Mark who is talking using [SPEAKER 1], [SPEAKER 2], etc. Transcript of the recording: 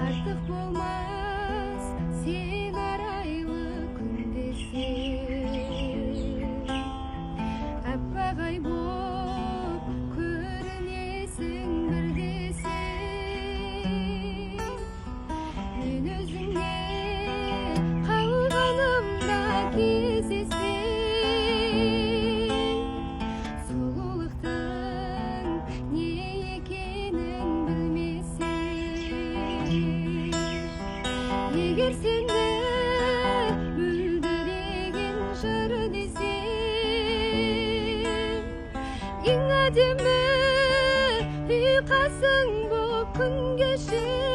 [SPEAKER 1] Артық болмас сен арайлы күн десең, аппақ ай боп көрінесің бір десең. Мен өзіңе қалғанымда кездеспей, сұлулықтың не екенін білмесең. Егер сені мөлдіреген жыр десем, ең әдемі ұйқасың боп күн кешер.